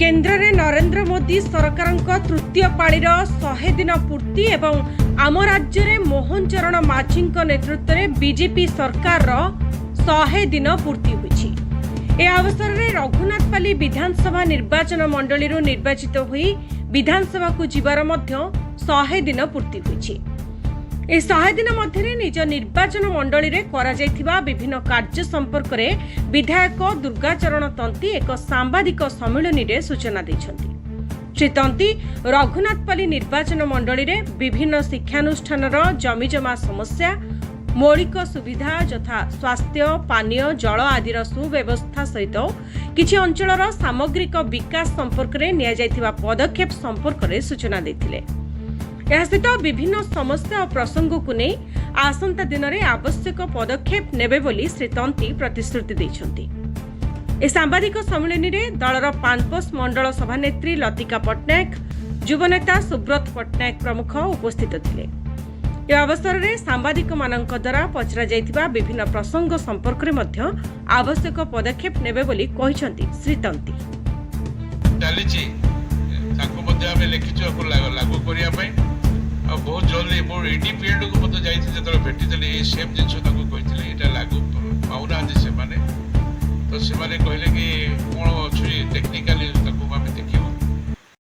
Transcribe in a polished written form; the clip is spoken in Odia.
କେନ୍ଦ୍ରରେ ନରେନ୍ଦ୍ର ମୋଦି ସରକାରଙ୍କ ତୃତୀୟ ପାଳିର 100 ଦିନ ପୂର୍ତ୍ତି ଏବଂ ଆମ ରାଜ୍ୟରେ ମୋହନ ଚରଣ ମାଝୀଙ୍କ ନେତୃତ୍ୱରେ ବିଜେପି ସରକାରର 100 ଦିନ ପୂର୍ତ୍ତି ହୋଇଛି। ଏ ଅବସରରେ ରଘୁନାଥପାଲି ବିଧାନସଭା ନିର୍ବାଚନ ମଣ୍ଡଳୀରୁ ନିର୍ବାଚିତ ହୋଇ ବିଧାନସଭାକୁ ଯିବାର ମଧ୍ୟ 100 ଦିନ ପୂର୍ତ୍ତି ହୋଇଛି। ଏହି 100 ଦିନ ମଧ୍ୟରେ ନିଜ ନିର୍ବାଚନ ମଣ୍ଡଳୀରେ କରାଯାଇଥିବା ବିଭିନ୍ନ କାର୍ଯ୍ୟ ସମ୍ପର୍କରେ ବିଧାୟକ ଦୁର୍ଗାଚରଣ ତନ୍ତି ଏକ ସାମ୍ବାଦିକ ସମ୍ମିଳନୀରେ ସୂଚନା ଦେଇଛନ୍ତି। ଶ୍ରୀ ତନ୍ତି ରଘୁନାଥପାଲି ନିର୍ବାଚନ ମଣ୍ଡଳୀରେ ବିଭିନ୍ନ ଶିକ୍ଷାନୁଷ୍ଠାନର ଜମିଜମା ସମସ୍ୟା, ମୌଳିକ ସୁବିଧା ଯଥା ସ୍ୱାସ୍ଥ୍ୟ, ପାନୀୟ ଜଳ ଆଦିର ସୁବ୍ୟବସ୍ଥା ସହିତ କିଛି ଅଞ୍ଚଳର ସାମଗ୍ରିକ ବିକାଶ ସମ୍ପର୍କରେ ନିଆଯାଇଥିବା ପଦକ୍ଷେପ ସମ୍ପର୍କରେ ସୂଚନା ଦେଇଥିଲେ। ଏହା ସହିତ ବିଭିନ୍ନ ସମସ୍ୟା ଓ ପ୍ରସଙ୍ଗକୁ ନେଇ ଆସନ୍ତା ଦିନରେ ଆବଶ୍ୟକ ପଦକ୍ଷେପ ନେବେ ବୋଲି ଶ୍ରୀ ତନ୍ତି ପ୍ରତିଶ୍ରୁତି ଦେଇଛନ୍ତି। ଏ ସାମ୍ବାଦିକ ସମ୍ମିଳନୀରେ ଦଳର ପାନପୋଷ ମଣ୍ଡଳ ସଭାନେତ୍ରୀ ଲତିକା ପଟ୍ଟନାୟକ, ଯୁବନେତା ସୁବ୍ରତ ପଟ୍ଟନାୟକ ପ୍ରମୁଖ ଉପସ୍ଥିତ ଥିଲେ। ଏ ଅବସରରେ ସାମ୍ବାଦିକମାନଙ୍କ ଦ୍ୱାରା ପଚରାଯାଇଥିବା ବିଭିନ୍ନ ପ୍ରସଙ୍ଗ ସମ୍ପର୍କରେ ମଧ୍ୟ ଆବଶ୍ୟକ ପଦକ୍ଷେପ ନେବେ ବୋଲି କହିଛନ୍ତି ଶ୍ରୀ ତନ୍ତି। ଚାଲିଛି, ତାକୁ ମଧ୍ୟ ଆମେ ଲେଖିଛୁ ଆକୁ ଲାଗୁ କରିବା ପାଇଁ। ଆଉ ବହୁତ ଜଲ୍ଦି ମୁଁ ଇଡିପିଏଡକୁ ମଧ୍ୟ ଯାଇଥିଲି, ଯେତେବେଳେ ଭେଟିଥିଲି, ଏଇ ସେମ୍ ଜିନିଷ ତାକୁ କହିଥିଲି, ଏଇଟା ଲାଗୁ ପାଉନାହାନ୍ତି ସେମାନେ। ତ ସେମାନେ କହିଲେ